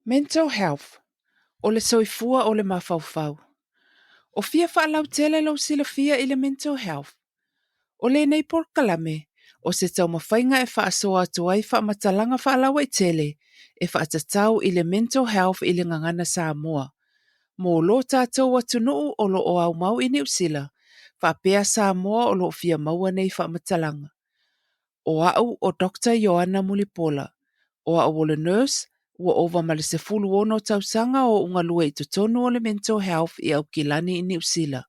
Mental Health, O le soifua o le mafaufau. O fia faalautele lou silafia i le mental health? O lenei polokalame, o se taumafaiga e faasoa atu ai faamatalaga faalauaitele e faatatau i le mental health i le gagana Samoa, mo lo tatou atunuu o lo o aumau i Niu Sila, faapea Samoa o lo o fia maua nei faamatalaga. O au o Doctor Ioana Mulipola. O au o le nurse, ua ova ma le 16 tausaga o ou galue i totonu o le Mental Health i Aukilani i Niu Sila.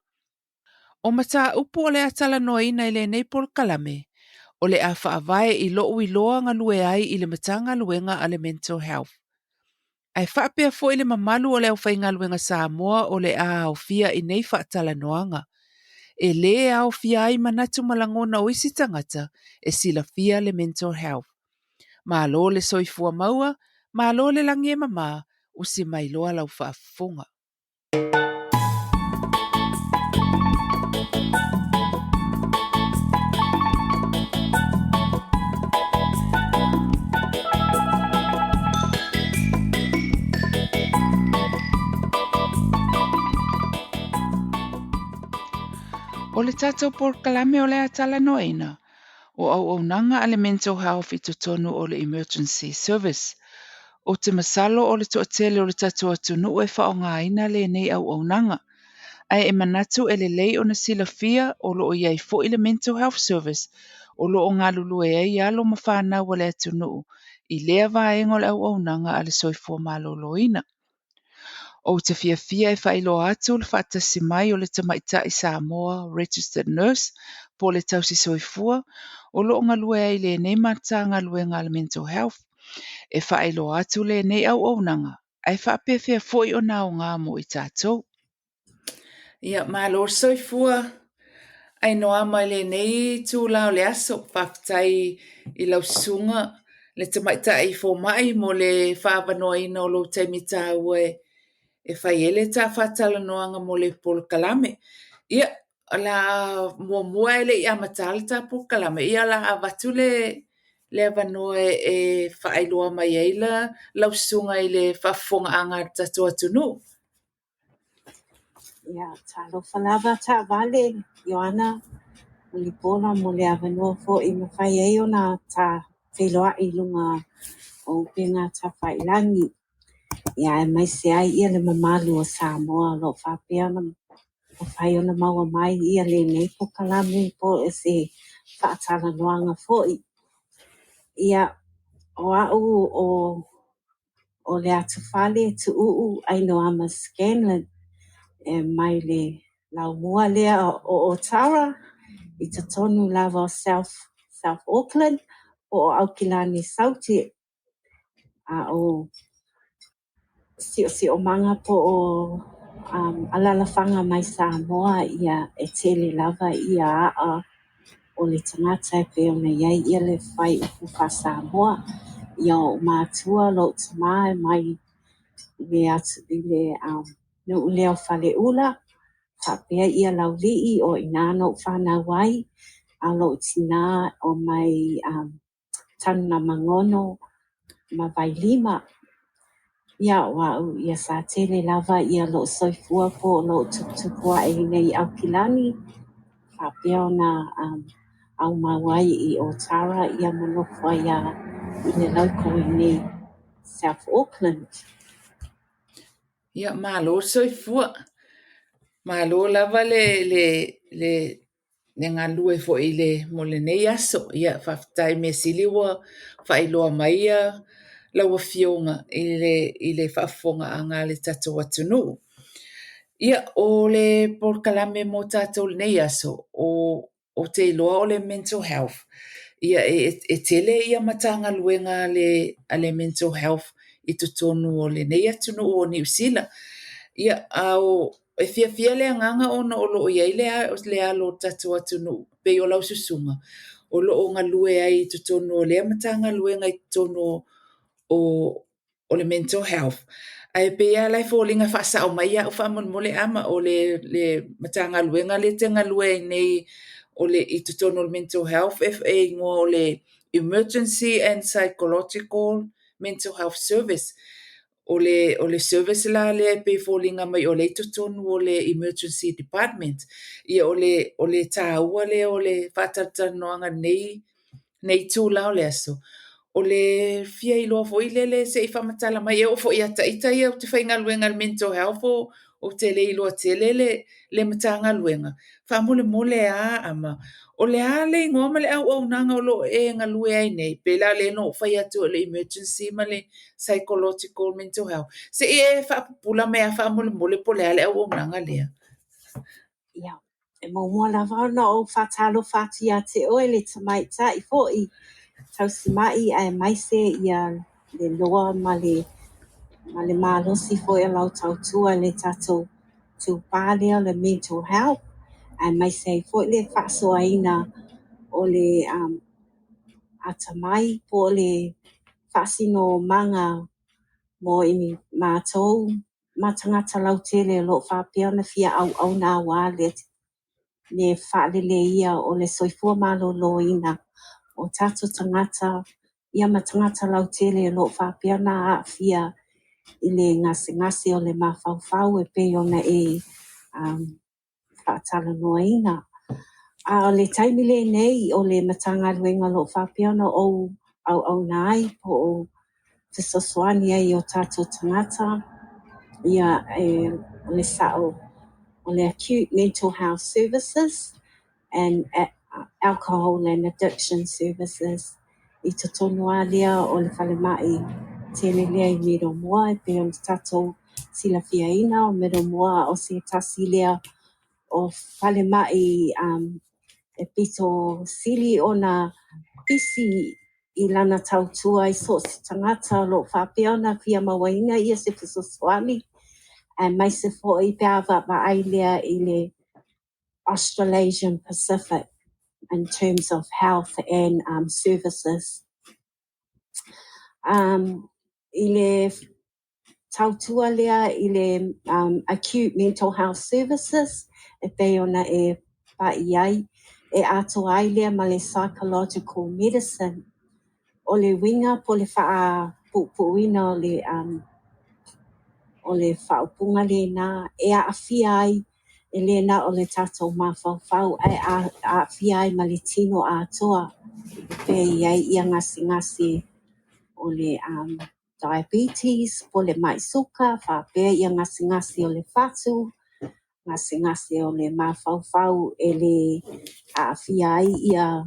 O mataupu o le a talanoaina i lenei polokalame, o le a faavae i lou iloa galue ai i le Matagaluega a le Mental Health. Ae faapea foi le mamalu o le aufaigaluega Samoa o le a aofia i nei faatalanoaga. E lē aofia ai manatu ma lagona o isi tagata e silafia le mental health. Malo le soifua maua, malo le lagi e mama, usi mai loa lau faafofoga. O le tatou polokalame o le a talanoaina, o auaunaga a le Mental Health i totonu o le Emergency Service. Ou te masalo o le toatele o le tatou atunuu e faaaogaina lenei auaunaga, ae e manatu e lelei ona silafia o lo o i ai foi le Mental Health Service o lo o galulue ai alo ma fanau a le atunuu i lea vaega o le auaunaga a le soifua maloloina. Ou te fiafia e faailoa atu le faatasi mai o le tamaitai Samoa Registered Nurse po o le tausi soifua o lo o galue ai i lenei Matagaluega a le Mental Health. E faailoa atu lenei auaunaga ae faapefea foi ona aoga mo i tatou. Ia, malo le soifua Ainoama i lenei itula o le aso. Faafetai i lau susuga le tamaitai fomai mo le faaavanoaina o lou taimi taua e fai ai le ta faatalanoaga mo le polokalame. Ia, o le a muamua ae le i amata le ta polokalame, ia o le a avatu le avanoa e faailoa mai ai lau susuga i le faafofogaaga a le tatou atunuu. Ia, talofa lava taavale, Ioana Mulipola mo le avanoa foi e mafai ai ona ta feiloai i luga o upega tafailagi. Ia, aemaise ai ia le mamalu o Samoa o lo o faapea ona mafai ona maua mai ia lenei polokalame po o se faatalanoaga foi. Ia, o au o o Leatufale Tuuu Ainoama Scanlan e mai le laumua lea o Otara i totonu lava o South, South Auckland po o Aukilani Saute. A o siosiomaga po o um, alalafaga mai Samoa, ia e tele lava ia a'a o le tagata e pei ona i ai ia le fuaiupu faa-Samoa. Ia o'u matua, lo'u tamā e mai i le, i le um, nu'u lea o Fale'ula, faapea ia Laulii o i inā na ou fanau ai, a lo'u tinā o mai um, Tanugamanono ma Vailima. Ia o a'u ia sa tele lava ia lo'u soifua po o lo'u tuputupu a'e i inei i Aukilani, faapea ona um, aumau ai i Otara ia ma nofo ai a i le laupo i inei South Auckland. Ia, malo le soifua. Malo lava le, le, le, le galulue foi i le, mo lenei aso. Ia, faafetai mea sili ua faailoa mai ia lau afioga i le, i le faafofogaaga a le tatou atunuu. Ia, o le polokalame mo tatou i lenei aso, o ou te iloa o le mental health, ia e, e tele ia Matagaluega a le, a le mental health i totonu o lenei atunuu o Niu Sila. Ia, a o, e fiafia le agaga ona o lo o i ai le, le alo o le tatou atunuu, pei o lau susuga, o lo o galue ai i totonu o lea Matagaluega i totonu o, o le mental health. Ae pei lava la e foliga e faasao mai au faamolemole Ama, o le, le Matagaluega lea e te galue ai nei o le, i totonu o le mental health e, e igoa o le Emergency and Psychological Mental Health Service. O le o le service la lea e pei e foliga mai o lea e i totonu o le emergency department. Ia o le taua lea o le faatalatalanoaga i lenei itula o le aso, o le fia iloa foi lele se i faamatala mai, e oo foi ia ita ia ou te faigaluega i le mental health ou te le iloa tele le Matagaluega. Faamolemole lava Ama, o le a le igoa ma le auaunaga o lo o e galue ai nei? Pei la lea na ou fai atu o le emergency ma le psychological mental health. Se i e faapupula mai lava faamolemole po o le a le auaunaga lea? Ia, e muamua lava ona ou faatalofa atu ia te oe le tamaitai foi tausima'i aemaise ia le loa ma le malosi foi o lau tautua i le tatou itupa lea o le mental health, aemaise ai foi le faasoaina o le atamai po o le faasinomaga mo i matou ma tagata lautele o lo o faapea ona fia auauna aua le faaleleia o le soifua maloloina o tatou tagata ia ma tagata lautele o lo o faapea ona aafia i le gasegase o le mafaufau e pei ona e faatalanoaina. A o le taimi lenei o le Matagaluega o lo o faapea ona ou auauna ai po o fesoasoani ai i o tatou tagata, ia o le sa'o o le Acute Mental Health Services and Alcohol and Addiction Services i totonu lava lea o le falemai tele lea i Middlemore e pei ona tatou silafiaina o Middlemore o se tasi lea o falemai e pito sili ona pisi i lana tautua i so o se tagata o lo o faapea ona fia mauaina se fesoasoani aemaise foi pe a vaavaai lea i le Australasian Pacific in terms of health and services. I le tautua lea i le Acute Mental Health Services e pei ona e pai ai, e atoa ai lea ma le psychological medicine. O le uiga po o le faapuupuuina o le faaupuga lena e aafia ai e le na o le tatou mafaufau ae aafia ai ma le tino atoa. E pei e i ai ia gasegase o le diabetes po o le mai suka, faapea ia gasegase o le fatu, gasegase o le mafaufau e le aafia ai ia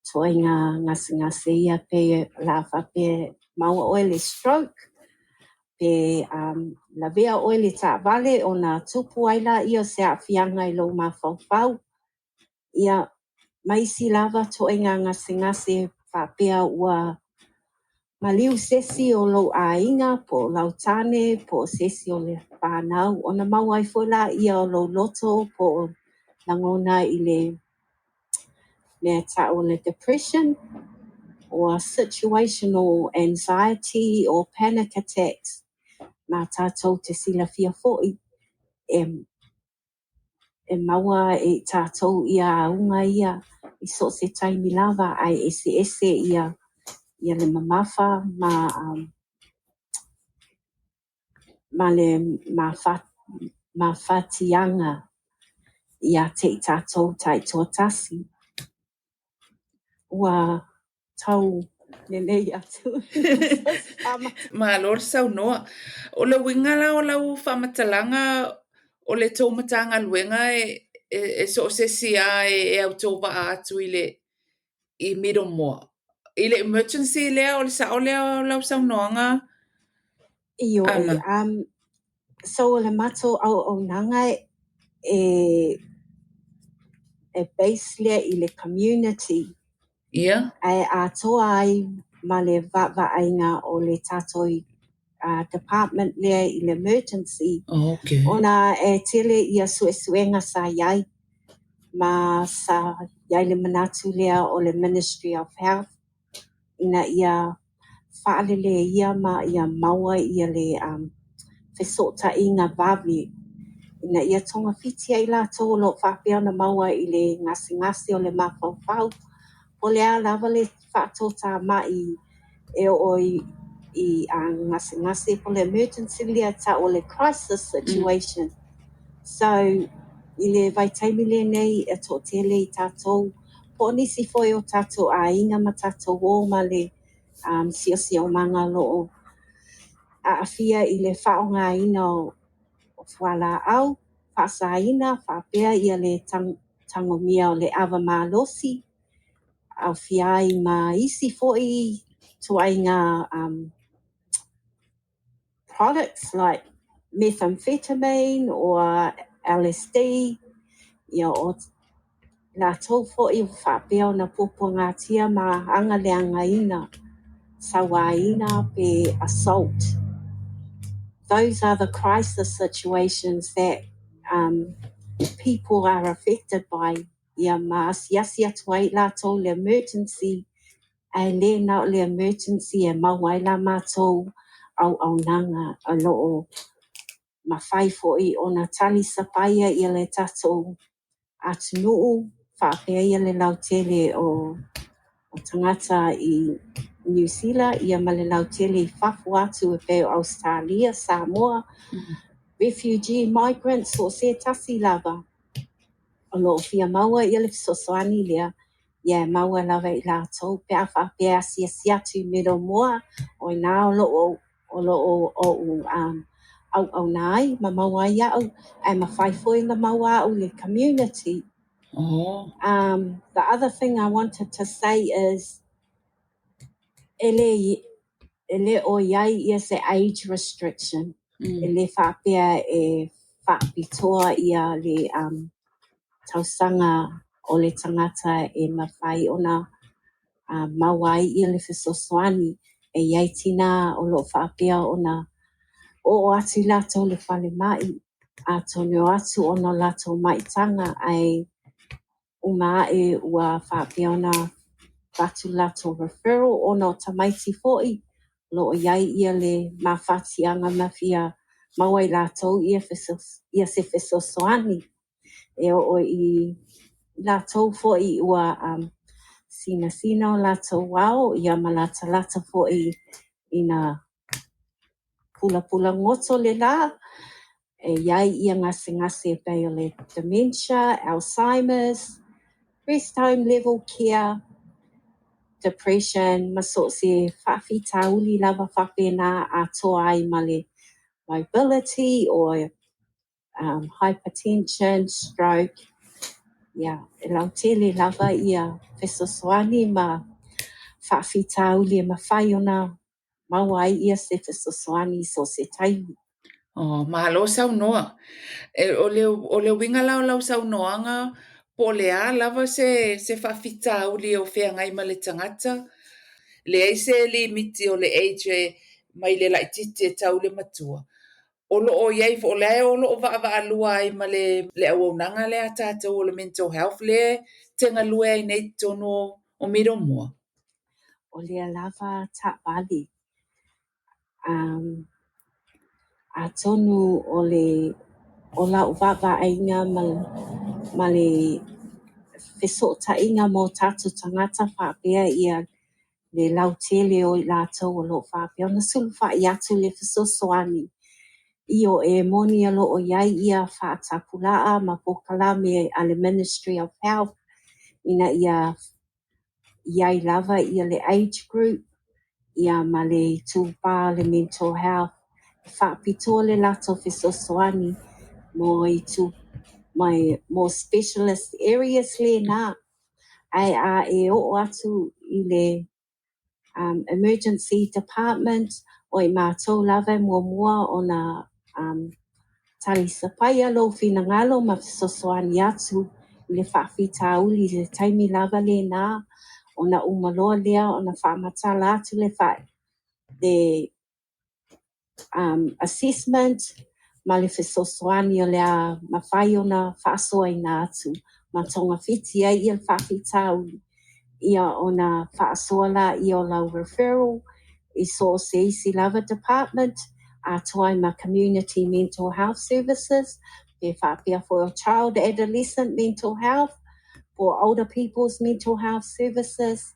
ituaiga gasegase ia pei o le a faapea e maua oe i le stroke, pe lavea oe i le taavale ona tupu ai lea o se aafiaga i lou mafaufau. Ia, ma isi lava ituaiga gasegase faapea ua maliu se isi o lou aiga po o lau tane po o se isi o le fanau ona maua ai foi lea o lou loto po o lagona i le mea e ta'u o le depression or situational anxiety or panic attacks ma tatou te silafia foi e maua e i tatou ia auga ia i so o se taimi lava ae eseese ia le mamafa ma le mafatiaga ia te i tatou taitoatasi. Ua tau lelei atu. Malo le saunoa. O le uiga la o lau faamatalaga o le tou Matagaluega e so o se isi lava e autovaa atu i le i Middlemore. I le emergency lea, o le sao lea o lau saunoaga? Ioe. Ama. So o le matou auaunaga e base lea i le community ae atoa ai ma le vaavaaiga o le tatou department lea i le emergency ona e tele ia suesuega sa i ai ma sa i ai le manatu lea o le Ministry of Health ina ia faaleleia ma ia maua ia le fesootaiga vave ina ia togafiti ai latou o lo o faapea ona maua i le gasegase o le mafaufau po o le a lava le faatotamai e oo i i gasegase po o le emergency lea ta'u o le crisis situation. So, i le vaitaimi lenei e to'atele i tatou po o nisi foi o tatou aiga ma tatou uō ma le siosiomaga o lo'o a'afia i le fa'aaogāina o fualā'au fa'asāina faapea ia le tagomia o le ava malosi, aofia ai ma isi fo'i ituaiga products like methamphetamine or LSD, ia o latou fo'i ua faapea ona puapuagatia ma aga leagaina, sauāina pe assault. Those are the crisis situations that people are affected by ia ma asiasi atu ai latou i le emergency ae lē na o le emergency e maua ai la matou auaunaga o lo'o mafai fo'i ona talisapaia ia le tatou atunuu faapea ia le lautele o tagata i Niu Sila ia ma le lautele i fafo atu e pei o Ausetalia, Samoa, refugee migrants so o se tasi lava o lo'o fia maua ia le fesoasoani lea ia e maua lava e i latou pe a faapea e asiasi atu i Middlemore o i ina o lo'o o'u auauna ai ma maua ai a'u ae mafai foi ona maua a'u i le community. The other thing I wanted to say is e lē o i ai ia se age restriction. E lē faapea e fa'apitoa ia le tausaga o le tagata e mafai ona maua ai ia le fesoasoani. E i ai tinā o lo'o faapea ona o'o atu i latou i le falema'i atonu o atu ona o latou ma'itaga ae uma a'e ua faapea ona avatu latou referral ona o tamaiti fo'i o lo'o i ai ia le mafatiaga ma fia maua i latou ia se fesoasoani e o'o i latou fo'i ua sinasina o latou ao ia ma latalata fo'i ina pulapula goto le lā e i ai ia gasegase e pei o le dementia, Alzheimer's, rest home level care, depression ma so o se fa'afitauli lava fa'apena atoa ai ma le mobility or hypertension, stroke. Ia, e lautele lava ia fesoasoani ma fa'afitauli e mafai ona maua ai ia se fesoasoani i so o se taimi. Oh, malo saunoa. E, o le uiga la o lau saunoaga po o le a lava se fa'afitauli o feagai ma le tagata, leai se limiti o le age e mai le laitiiti e tau i le matua. O loo iai o le o loo vaavaalua ai ma le auaunaga lea a tatou o le mental health le te galue ai nei totonu o Middlemore. O lea lava ta'avale. Atonu o le o la'u vaavaaiga ma le feso'ota'iga mo tatou tagata faapea ia le lautele o i latou o lo'o faapea ona sulufa'i atu le fesoasoani i o e moni o lo'o i ai ia fa'atapula'a ma polokalame a le Ministry of Health ina ia i ai lava ia le age group ia ma le itupā o le mental health e fa'apitoa le latou fesoasoani mo itu mai mo specialist areas lena ae a e o'o atu i le emergency department o i matou lava e muamua ona talisapaia lou finagalo ma fesoasoani atu i le fa'afitauli i le taimi lava lena ona uma loa lea ona fa'amatala atu le assessment ma le fesoasoani o le a mafai ona fa'asoaina atu ma togafiti ai ia le fa'afitauli ia ona fa'asoa lā'ia o lau referral i so o se isi lava department atoa ai ma community mental health services pe fa'apea foi o child adolescent mental health po o older people's mental health services.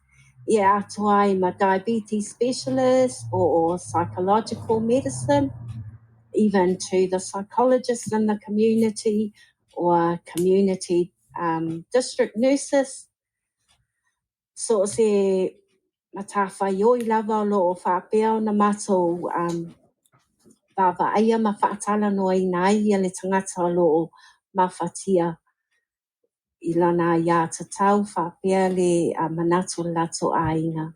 Ia atoa ai ma diabetes specialist po o psychological medicine, even to the psychologists in the community or community district nurses. So o se matafaioi lava o lo o faapea ona matou vaavaaia ma faatalanoaina ai le tagata o lo o mafatia i lana aiatatau faapea le manatu o le latou aiga.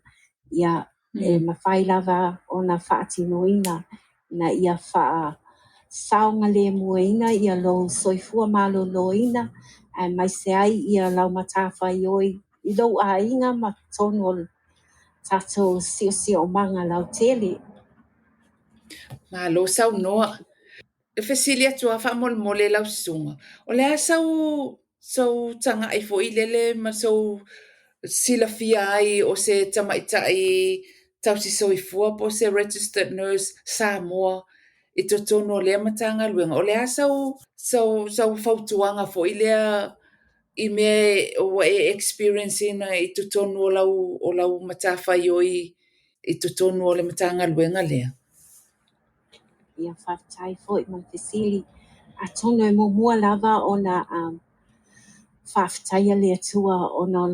Ia, e mafai lava ona faatinoina ina ia faasaogalemuina lou soifua maloloina aemaise ai lau matafaioi i lou aiga ma totonu o le tatou siosiomaga lautele. Malo saunoa. E fesili atu lava faamolemole lau susuga, o le a sau sou tagai foi lele ma sou silafia ai o se tamaitai tausi soifua po o se registered nurse Samoa i totonu o lea Matagaluega? O le a sau fautuaga foi lea i mea ua e experience ina i totonu o lau matafaioi i totonu o le Matagaluega lea? Ia, faafetai foi mo le fesili. Atonu e muamua lava ona faafetaia le Atua ona o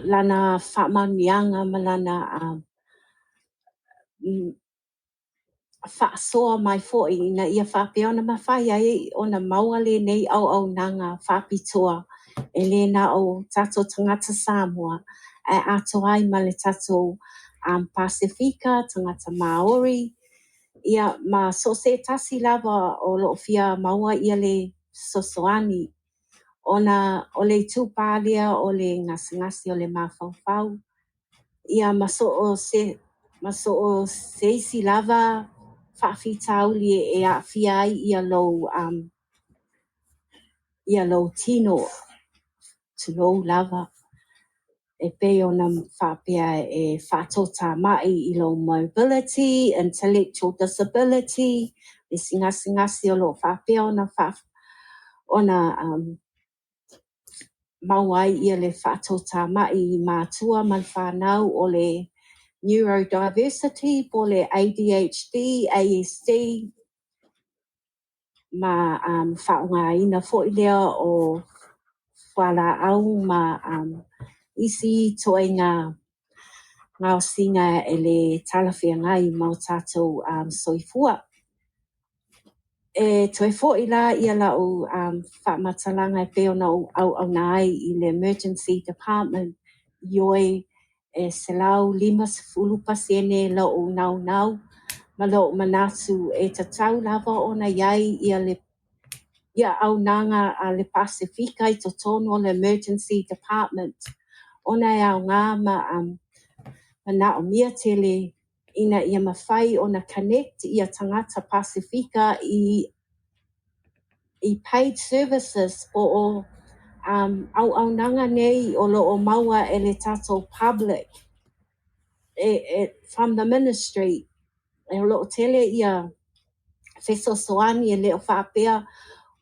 lana faamanuiaga ma lana faasoa mai foi ina ia faapea ona mafai ai ona maua lenei auaunaga faapitoa e le na o tatou tagata Samoa, ae atoa ai ma le tatou Pasefika, tagata Māori, ia ma so o se tasi lava o lo o fia maua le fesoasoani ona o le itupa lea o le gasegase o le mafaufau, ia ma so o se isi lava faafitauli e aafia ai lou tino, tulou lava, e pei ona faapea e faatotamai i lou mobility, intellectual disability, le isi gasegase o lo o faapea ona maua ai le faatotamai i matua ma le fanau o le neurodiversity po o le ADHD, ASD, ma faaaogaina foi lea o fualaau ma isi ituaiga gaosiga e le talafeagai ma o tatou soifua. E toe foi la lau faamatalaga e pei ona ou auauna ai i le emergency department, ioe, e 150% lou naunau ma lou manatu e tatau lava ona i ai le auaunaga a le Pasefika i totonu o le emergency department ona e aoga ma manaomia tele ina ia mafai ona connect ia tagata Pasefika i paid services po o auaunaga nei o lo o maua e le tatou public from the ministry. O lo o tele ia fesoasoani e le o faapea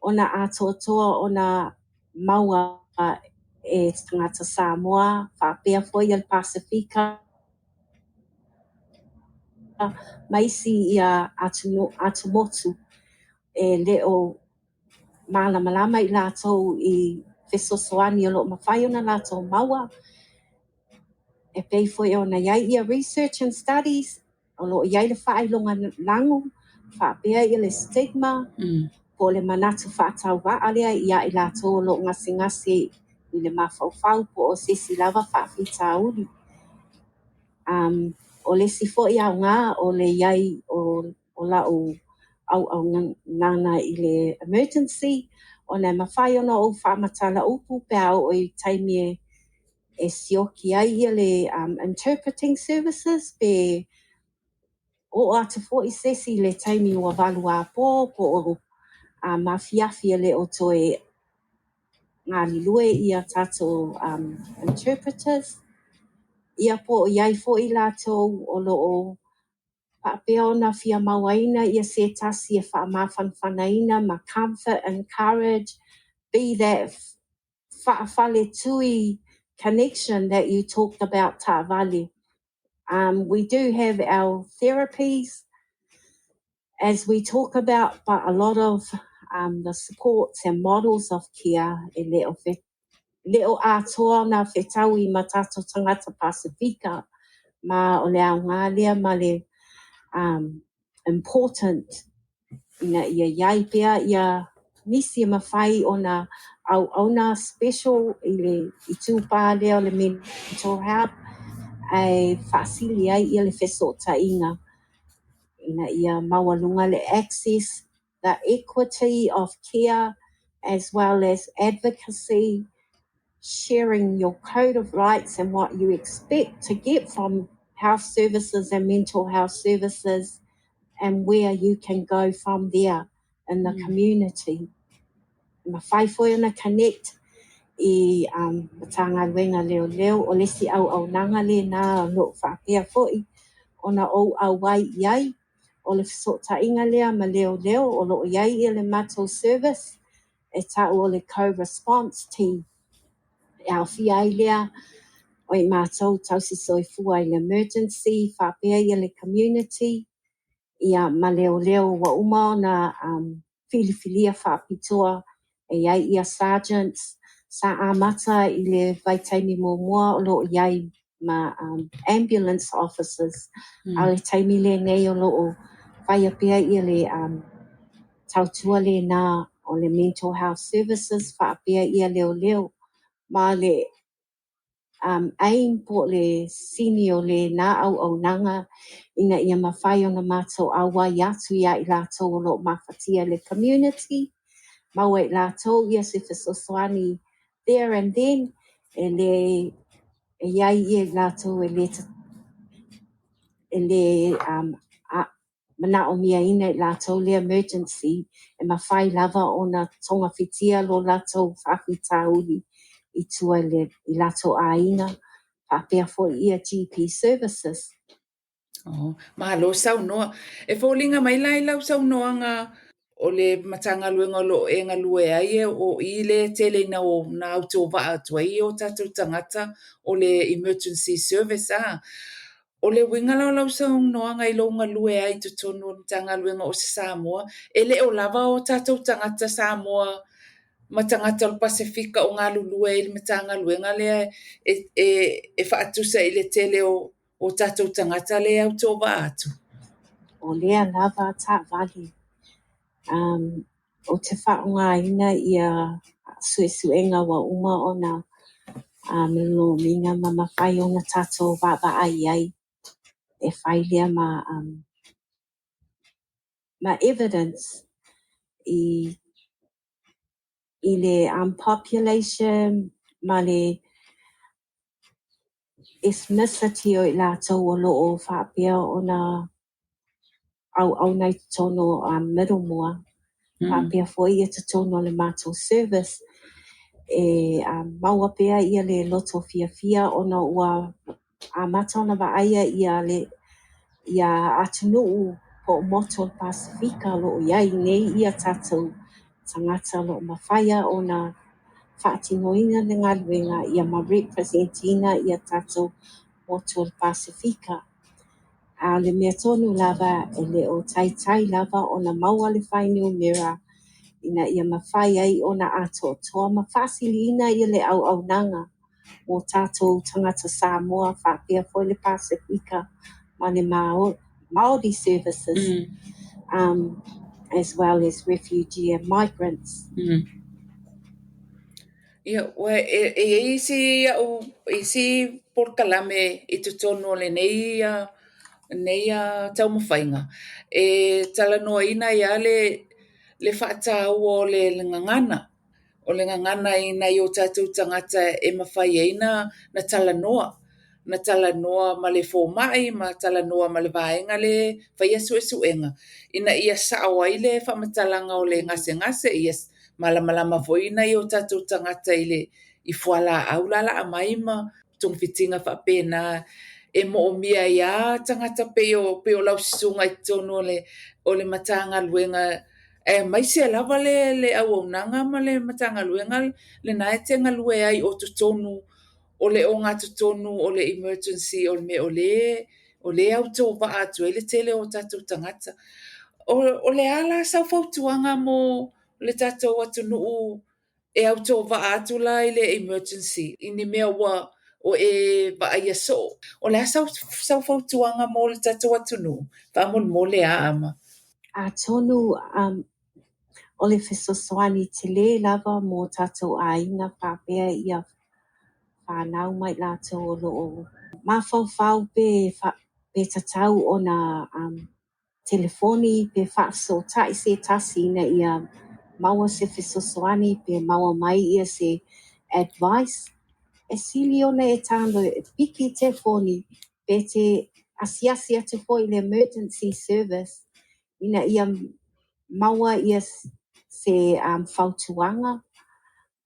ona atoatoa ona maua e tagata Samoa faapea foi le Pasefika ma isi ia atumotu e le o malamalama i latou i fesoasoani o lo o mafai ona latou maua. E pei foi ona i ai ia research and studies o lo o i ai le faailoga lagu faapea ia le stigma po o le manatu faatauvaa lea ia i latou o lo o gasegase i le mafaufau po o se isi lava faafitauli. O le isi foi aoga o le i ai o lau auaunaga i le emergency ona e mafai ona ou faamatala upu pe a oo i taimi e sioki ai ia le interpreting services pe oo atu foi se isi i le taimi ua 8 apo po o mafiafi e le o toe galulue ia tatou interpreters. Ia po o i ai foi latou o lo o faapea ona fia mauaina ia se tasi e faamafanafanaina ma comfort, encourage, be that faafaletui. connection that you talked about, ta'avale. We do have our therapies, as we talk about, but a lot of the supports and models of care e le o atoa ona fetaui ma tatou tagata Pasifika, ma o le aoga lea ma le important ina ia iai pea ia nisi e mafai ona auauna special i le itupā lea o le mental health ae faasili ai ia le fesootaiga ina ia maualuga le access, the equity of care, as well as advocacy, sharing your code of rights and what you expect to get from health services and mental health services, and where you can go from there in the community. Mafai foi ona connect i Matagaluega Leoleo, o le isi auaunaga lena o loo faapea foi ona ou auai i ai o le fesootaiga lea ma leoleo. O loo iai ia le matou service e tau o le co-response team e aofia ai lea o i matou tausi soifua i le emergency faapea ia le community ia ma leoleo ua uma ona filifilia faapitoa e iai ia sergeants. Sa amata i le vaitaimi muamua o loo iai ma ambulance officers, a o le taimi lenei o loo faia pea ia le tautua lena o le mental health services faapea ia leoleo, ma le aim po o le sini o lena auaunaga ina ia mafai ona matou auai atu ia i latou o loo mafatia le community, maua i latou ia se fesoasoani there and then, e le e iai ia i latou e le manaomiaina i latou le emergency, e mafai lava ona togafitia lo latou faafitauli i tua i latou aiga faapea foi ia GP services. Oh, malo saunoa. E foliga mai la i lau saunoaga o le Matagaluega o loo e galue ai e o i le tele ina o na autovaa atu ai o tatou tagata o le emergency service a. O le uiga la o lau saunoaga i lou galue ai i totonu o le Matagaluega o se Samoa, e le o lava o tatou tagata Samoa ma tagata o le Pasefika o galulue ai i le Matagaluega lea e faatusa i le tele o tatou tagata le autovaa atu. O lea lava ta'avale, o te faaaogaina ia suesuega ua uma ona lolomiga ma mafai ona tatou vaavaai ai e fai lea ma evidence i le population ma le ethnicity o i latou o loo faapea ona auauna i totonu o Middlemore faapea foi ia totonu o le matou service e maua pea ia le loto fiafia ona ua amata ona vaaia ia le ia atunuu po o motu o le Pasifika o loo iai nei ia tatou tagata o loo mafai ona faatinoina le galuega ia ma represent ina ia tatou motu o le Pasifika. A o le mea tonu lava e le o taitai lava ona maua le fuainumera ina ia mafai ai ona atoatoa ma faasiliina ia le auaunaga mo tatou tagata Samoa faapea foi le Pasifika ma le Māori services as well as refugee and migrants. Ia, ua e iai isi au isi polokalame i totonu o lenei taumafaiga e talanoaina ai le faataua o le gagana. O le gagana i nai o tatou tagata e mafai ai na talanoa. Na talanoa ma le fomai, ma talanoa ma le vaega le faia suesuega, ina ia sao ai le faamatalaga o le gasegase, ia malamalama foi nai o tatou tagata i le i fualaau la mai ma togafitiga faapena e moomia ai a tagata pei o lau susuga i totonu o le Matagaluega aemaise lava le auaunaga ma le Matagaluega lena e te galue ai o totonu O le ogatotonu o le emergency o le mea o lea e autovaa atu ai le tele o tatou tagata. O le a la sau fautuaga mo le tatou atunuu e autovaa atu la i le emergency i ni mea ua o e vaaia soo? O le a sau fautuaga mo le tatou atunuu? Faamolemole a Ama. Atonu o le fesoasoani tele lava mo tatou aiga faapea ia fanau ma i latou o loo mafaufau pe tatau ona telefoni pe faafesootai se tasi ina ia maua se fesoasoani pe maua mai ia se advice. E sili ona e tago e piki le telefoni pe te asiasi atu foi i le emergency service ina ia maua ia se fautuaga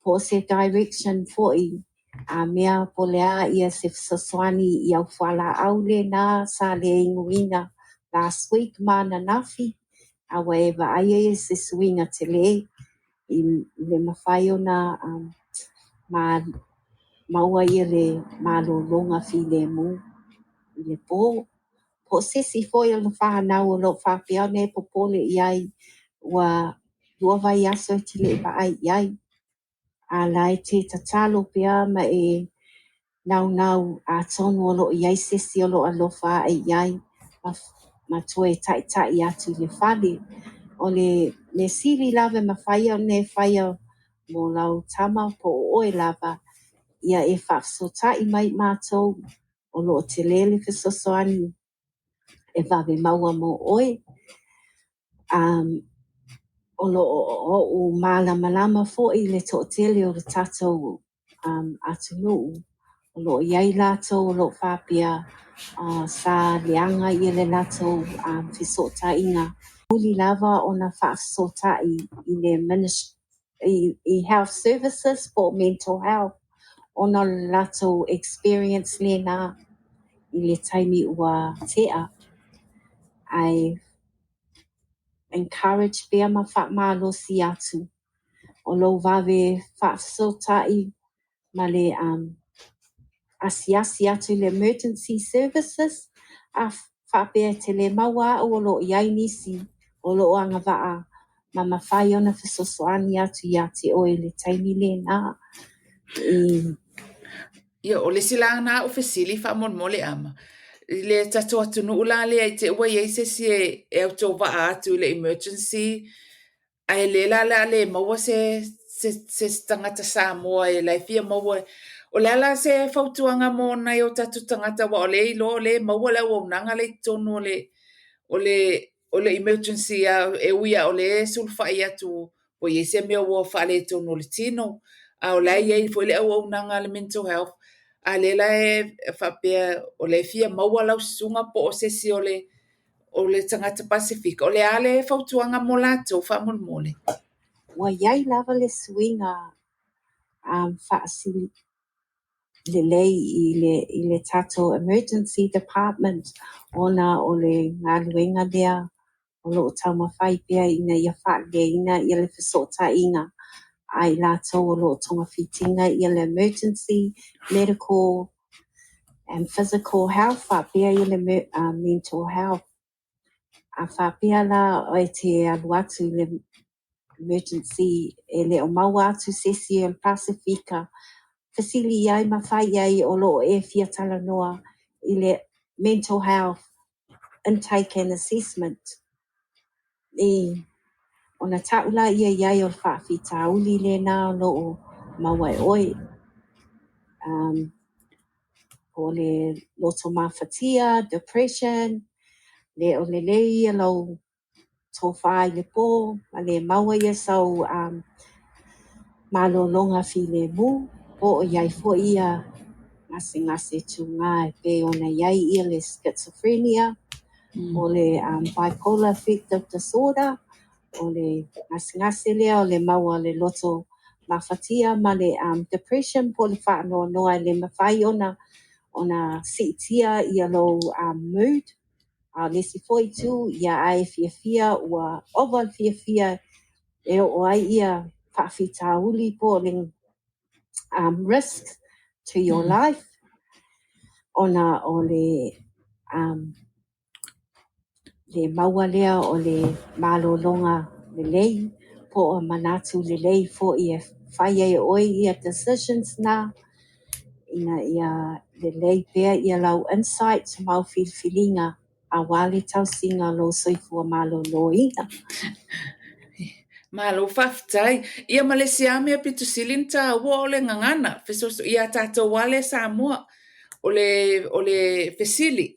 po o se direction foi a mea po o le a ia se fesoasoani i au fualaau lena sa le inuina last week ma ananafi, a ua e vaaia ia se suiga tele i le mafai ona maua ia le malologa filemu i le po. Po o se isi foi o le fanau o loo faapea ona e popole i ai ua 2 vaiaso e te le i vaai i ai. A la e te tatalo pea ma e naunau atonu o loo i ai se isi o loo alofa ae i ai ma toe taitai atu i le fale. O le mea sili lava e mafai ona e faia mo lau tama po o oe lava, ia e faafesootai mai matou o loo tele le fesoasoani e vave maua mo oe. O loo ou malamalama foi i le toatele o le tatou atunuu o loo i ai latou o loo faapea sa leaga ia le latou fesootaiga. Muli lava ona faafesootai i le ministry, i health services po o mental health ona o le latou experience lena i le taimi ua tea. Ae encourage pea ma faamalosi atu o lou vave faafesootai ma le asiasi atu i le emergency services a faapea e te le maua au o loo i ai nisi o loo agavaa ma mafai ona fesoasoani atu ia te oe i le taimi lena. Ia, o le isi la na au fesili faamolemole Ama, i le tatou atunuu la lea i te ua i ai se isi e autovaa atu i le emergency, ae le la o le a le maua se tagata Samoa e la e fia maua. O le a la se fautuaga mo nai o tatou tagata aua o lea e iloa o lea e maua le auaunaga lea i totonu o le emergency e ui lava o lea e sulufai atu ua i ai se mea ua faaletonu o le tino, a o la e i ai foi le auaunaga a le mental health, a lea la e faapea o lea e fia maua lau susuga po o se isi o le tagata Pasefika. O le a le fautuaga mo latou faamolemole? Ua i ai lava le suiga faasili lelei i le tatou emergency department ona o le galuega lea o loo taumafai pea ina ia faaleleiina ia le fesootaiga a i latou o loo togafitiga ia le emergency medical and physical health faapea ia le mental health. A faapea la e te alu atu i le emergency e le o maua atu se isi o le Pasefika, fesili i ai ma fai i ai o loo e fia talanoa i le mental health intake and assessment. I ona ta'u la ia i ai o le faafitauli lena o loo maua e oe. O le loto mafatia, depression, le o lelei ia lau tofā i le pō, ma le maua ia sau malologa filemu, po o i ai foi ia gasegase tugā e pei ona i ai ia le schizophrenia, o le bipolar affective disorder, o le gasegase lea o le maua o le loto mafatia ma le depression po o le faanoanoa e le mafai ona siitia ia lou mood. A o le isi foi itu, ia ae fiafia ua ova le fiafia e oo ai ia faafitauli po o le risk to your life ona o le le maua lea o le malologa lelei po o manatu lelei foi e fai ai e oe ia decisions na ina ia lelei pea ia lau insight ma au filifiliga aua le tausiga o lou soifua maloloina. Malo faafetai. Ia ma le isi lava mea pito sili ona taua o le gagana, ia tatou lava lea Samoa, o le fesili.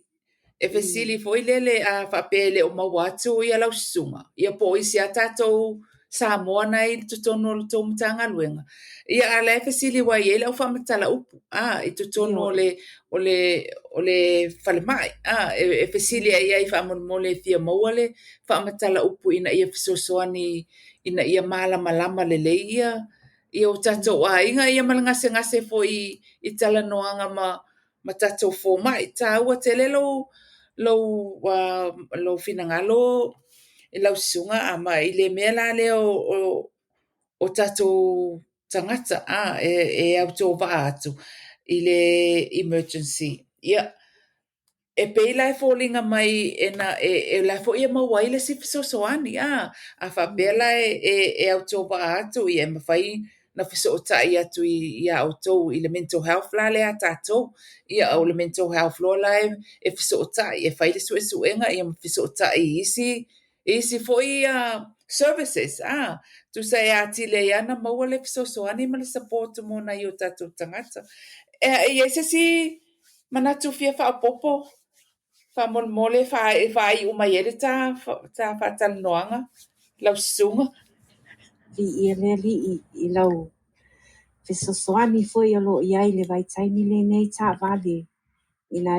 E fesili foi lele a faapea e le o maua atu ia lau susuga, ia po o isi a tatou Samoa na e i totonu o le tou Matagaluega, ia a la e fesili aua e i ai le au faamatala upu i totonu o le falemai. E fesili ai ai faamolemole e fia maua le faamatala upu ina ia fesoasoani ina ia malamalama lelei ia o tatou aiga ia ma le gasegase foi i talanoaga ma tatou fomai. Taua tele lou finagalo i lau susuga Ama i le mea la lea o tatou tagata e autovaa atu i le emergency. Ia, e pei la e foliga mai e, na, e, e la foi e maua ai le isi fesoasoani. A faapea la e autovaa atu, ia e mafai na fesootai atu ia outou i le mental health la lea a tatou. Ia, o le mental health loa la e fesootai, e fai le suesuega ia ma fesootai i isi foi services. Tusa e atili ai lava ona maua le fesoasoani ma le support mo nai o tatou tagata. E i ai se isi manatu fia faaopoopo faamolemole e faaiu mai ai le ta faatalanoaga lau susuga? Viia le Alii i lau fesoasoani foi o lo o i ai i le vaitaimi lenei taavale. Ina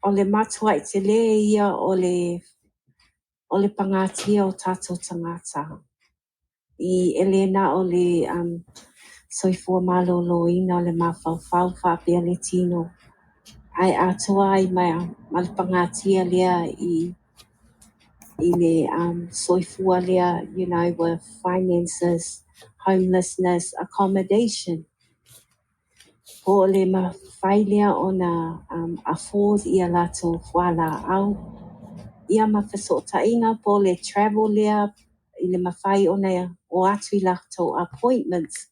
o le matuai tele ia o le pagatia o tatou tagata. I e le na o le soifua maloloina o le mafaufau faapea le tino, ae atoa ai ma le pagatia lea i le soifua lea, with finances, homelessness, accommodation. Po o le mafai lea ona afford ia latou fualaau, ia ma fesootaiga po o le travel lea i le mafai ona o atu i latou appointments.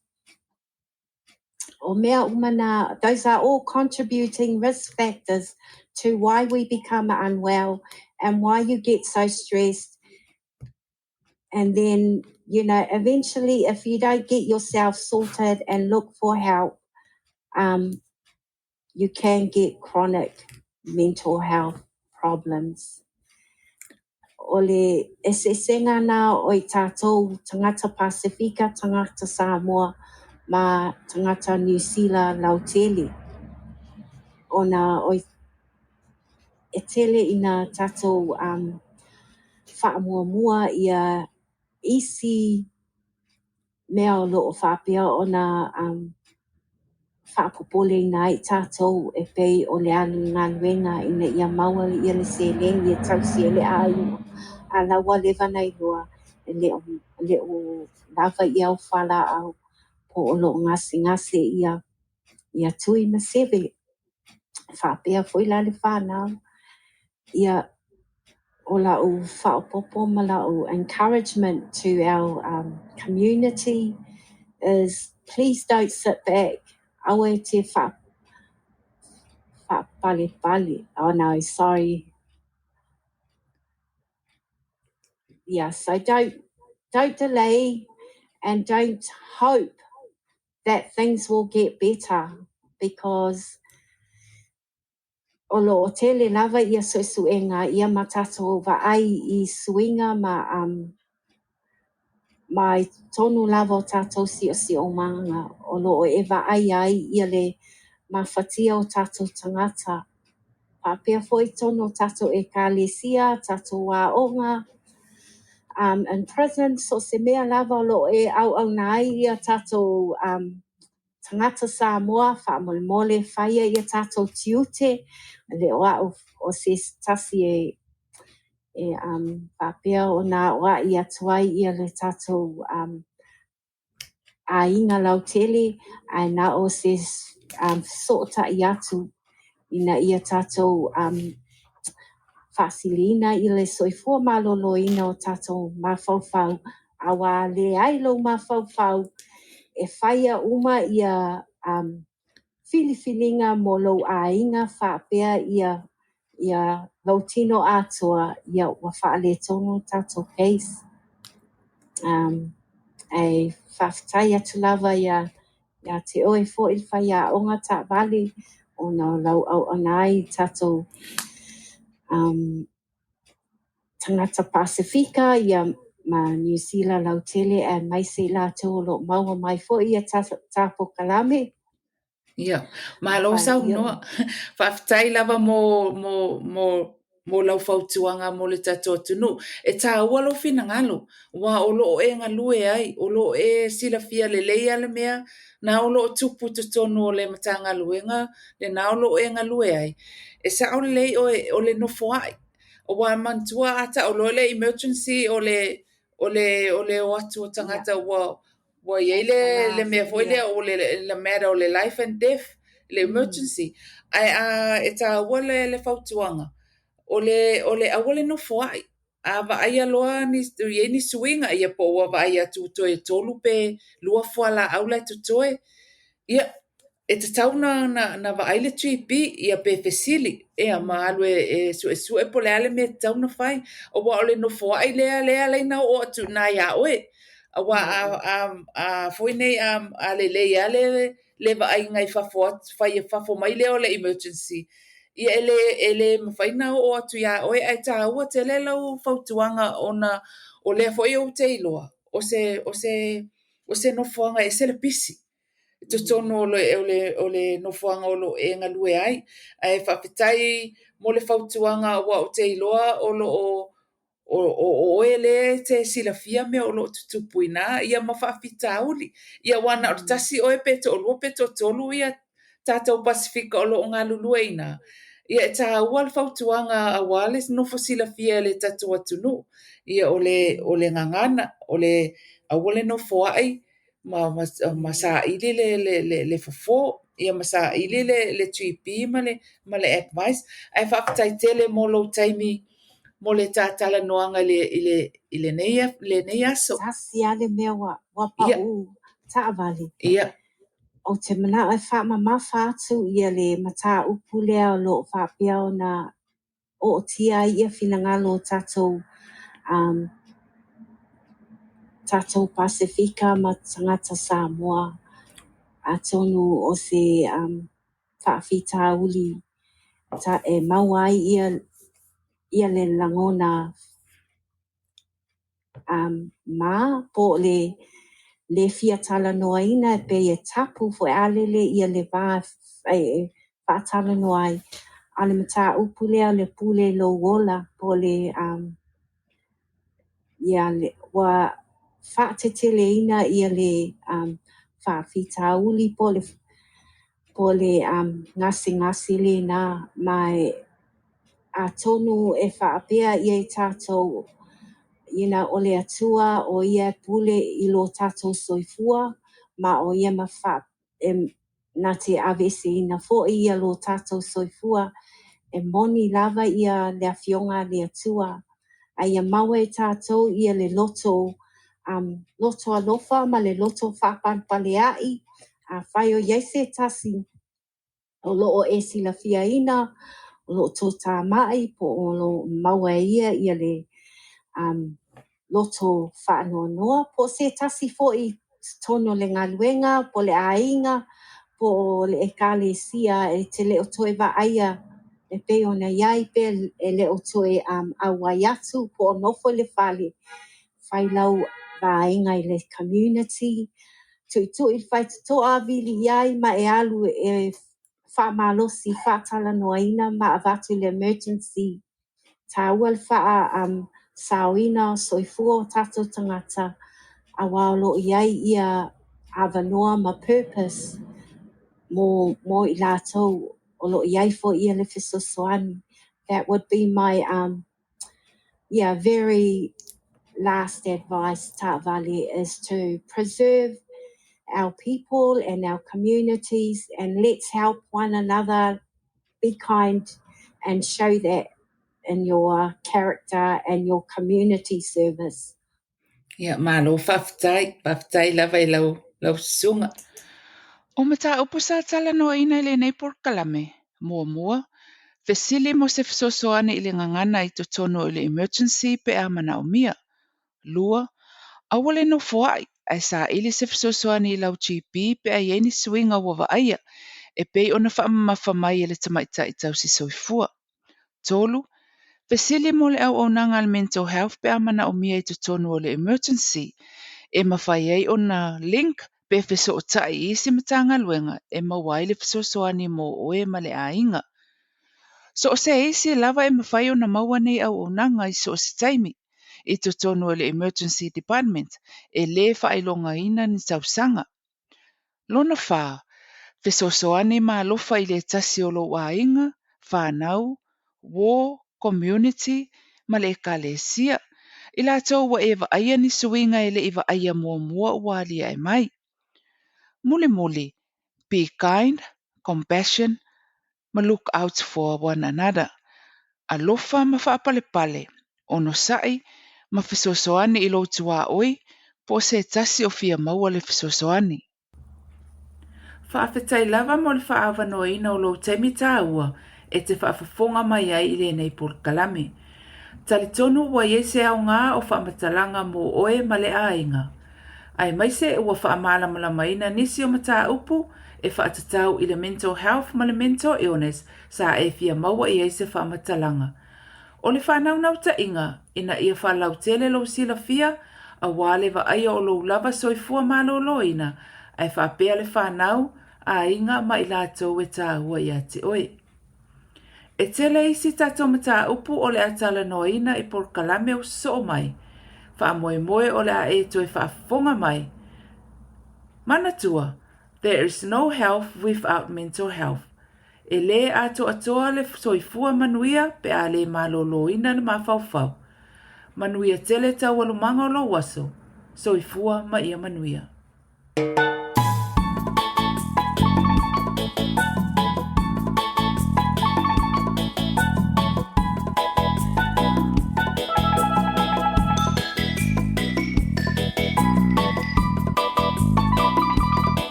O mea uma na, those are all contributing risk factors to why we become unwell and why you get so stressed. And then, eventually if you don't get yourself sorted and look for help, you can get chronic mental health problems. O le eseesega na o i tātou tagata Pasifika, tagata Samoa, ma tagata Niu Sila lautele. Ona o e tele ina tātou faamuamua ia isi mea o loo faapea ona faapopoleina ai tātou e pei o le alu i galuega ina ia maua ia le seleni e tausi ai le aiga. A la ua leva ona iloa e le o lava ia au fualaau po o loo gasegase ia Tui ma Seve. Faapea foi la le whanau. Ia o lau faaopoopo ma lau encouragement to our community is please don't sit back. Aua e te whaapalepale. Oh no, sorry. Yeah, so don't delay and don't hope that things will get better because o lo o tele lava ia suesuega ia ma tātou vaai i suiga ma i tonu lava o tātou siosiomaga o lo o e vaai ai ia le mafatia o tātou tagata. Faapea foi tonu o tātou ekalesia, tātou aoga, in prison, so se mea lava o lo o e auauna ai ia tātou tagata Samoa, faamolemole faia ia tātou tiute, le o au o se tasi e faapea ona aoai atu ai ia le tātou aiga lautele, ae na o se fesootai atu ina ia tatou faasiliina i le soifua maloloina o tatou mafaufau, aua a leai lou mafaufau e faia uma ia filifiliga mo lou aiga faapea ia lou tino atoa, ia ua faaletonu le tatou case. Ae faafetai atu lava ia te oe foi le faiaoga taavale ona o lau auauna ai i tatou tagata Pasefika ia ma Niu Sila lautele aemaise i latou o lo o maua mai foi ia ta polokalame. Ia, malo saunoa. Faafetai lava mo lau fautuaga mo le tatou atunuu. E taua lou finagalo, aua o lo o e galue ai, o lo o e silafia lelei lava le mea na o lo o tupu i totonu o le Matagaluega lena o lo o e galue ai. E sao lelei oe o le nofoai, aua manatua a tau loa le emergency o le o atu o tagata ua i ai le mea foi lea o le matter o le life and death, le emergency. Ae e taua le fautuaga, o le aua le nofoai. A vaaia loa i ai ni suiga, ia po ua vaai atu toe 3 pe 2 fualaau la e totoe, ia, e tatau ona vaai le GP ia pe fesili ia ma alu e suesue po o le a le mea e tatau ona fai. Aua o le nofoai lea e ala ai ona oo atu i ina ia oe. Aua a foi nei a lelei lava le vaaiga i fafo atu, fai i fafo mai lea o le emergency, ia e le mafai ona oo atu ia oe. Ae taua tele lau fautuaga ona o lea foi ou te iloa o se nofoaga e ese le pisi i totonu o le nofoaga o lo o e galue ai. Ae faafetai mo le fautuaga aua ou te iloa o lo o oe lea e te silafia mea o lo o tutupu i ina ia ma faafitauli. Ia aua na o le tasi oe pe toalua pe toatolu ia tatou Pasefika o lo o galulue i ina, ia e taua le fautuaga aua le nofo silafia e le tatou atunuu. Ia o le gagana, o le aua le nofoai ma saili le fofo, ia ma saili le GP ma le advice. Ae faafetai tele mo lou taimi mo le ta talanoaga i lenei aso. Tasi lava le mea ua pau taavale. Ia. Ou te manao e faamamafa atu ia le mataupu lea o lo o faapea ona ootia ai ia finagalo o tatou tatou Pasefika ma tagata Samoa. Atonu o se faafitauli e maua ai ia le lagona ma po o le le fia talanoaina e pei e tapu foi a lele ia le va e faatalanoa ai. A o le mataupu lea o le pule i lou ola po o le ia ua faateteleina ia le faafitauli po o le gasegase lena ma e atonu e faapea ia i tatou o le Atua o ia e pule i lo tatou soifua ma o ia na te aveeseina foi ia lo tatou soifua. E moni lava ia le afioga a le Atua, a ia maua e tatou ia le loto loto alofa ma le loto faapalepalea'i. Afai o i ai se tasi o lo o e silafiaina, o lo o totāma'i po o lo o maua e ia ia le loto faanoanoa, po o se tasi foi i totonu o le galuega, po o le aiga, po o le ekalesia e te le o toe vaaia e pei ona i ai pe e le o toe auai atu po o nofo i le fale, fai lau vaega i le community, tuitui i le faitotoa, vili i ai ma e alu e faamalosi, faatalanoaina ma avatu le emergency. Taua le faasaoina o soifua o tatou tagata aua o lo o i ai ia avanoa ma purpose mo i latou o lo o i ai foi ia le fesoasoani. That would be my yeah, very last advice, taavale, is to preserve our people and our communities and let's help one another be kind and show that in your character and your community service. Ia, malo faafetai, faafetai lava i lau, lau susuga. O mataupu sa talanoaina i lenei polokalame, muamua, fesili mo se fesoasoani i le gagana i totonu o le emergency pe a manaomia. 2, aua le nofoa'i ae saili se fesoasoani i lau GP pe a i ai ni suiga ua vaaia e pei ona faamamafa mai e le tamaitai tausi soifua. 3, fesili mo le auaunaga a le mental health pe a manaomia i totonu o le emergency e mafai ai ona link pe fesootai i isi Matagaluega e maua ai le fesoasoani mo oe ma le aiga. So o se isi lava e mafai ona maua nei auaunaga i so o se taimi i totonu o le Emergency Department e lē faailogaina ni tausaga. Lona 4, fesoasoani ma alofa i le tasi o lou aiga, fanau, uō, community ma le ekalesia, i latou ua e vaaia ni suiga e le i vaaia muamua ua aliae mai. Mulimuli, be kind, compassion ma look out for one another. Alofa ma faapalepale, onosai ma fesoasoani i lou tuaoi po o se tasi o fia maua le fesoasoani. Faafetai lava mo le faaavanoaina o lou taimi taua e te faafofoga mai ai i lenei polokalame. Talitonu ua i ai se aoga o faamatalaga mo oe ma le aiga, aemaise ua faamalamalamaina nisi o mataupu e faatatau i le mental health ma le mental illness sa e fia maua i ai se faamatalaga. O le faanaunautaiga ina ia faalautele lou silafia aua le vaaia o lou lava soifua maloloina ae faapea le fanau, aiga ma i latou e taua ia te oe. E tele isi tatou mataupu o le a talanoaina i polokalame o sosoo mai. Faamoemoe o le a e toe faafofoga mai. Manatua, there is no health without mental health. E lē atoatoa le soifua manuia pe a lē maloloina le mafaufau. Manuia tele taualumaga o lou aso. Soifua ma ia manuia.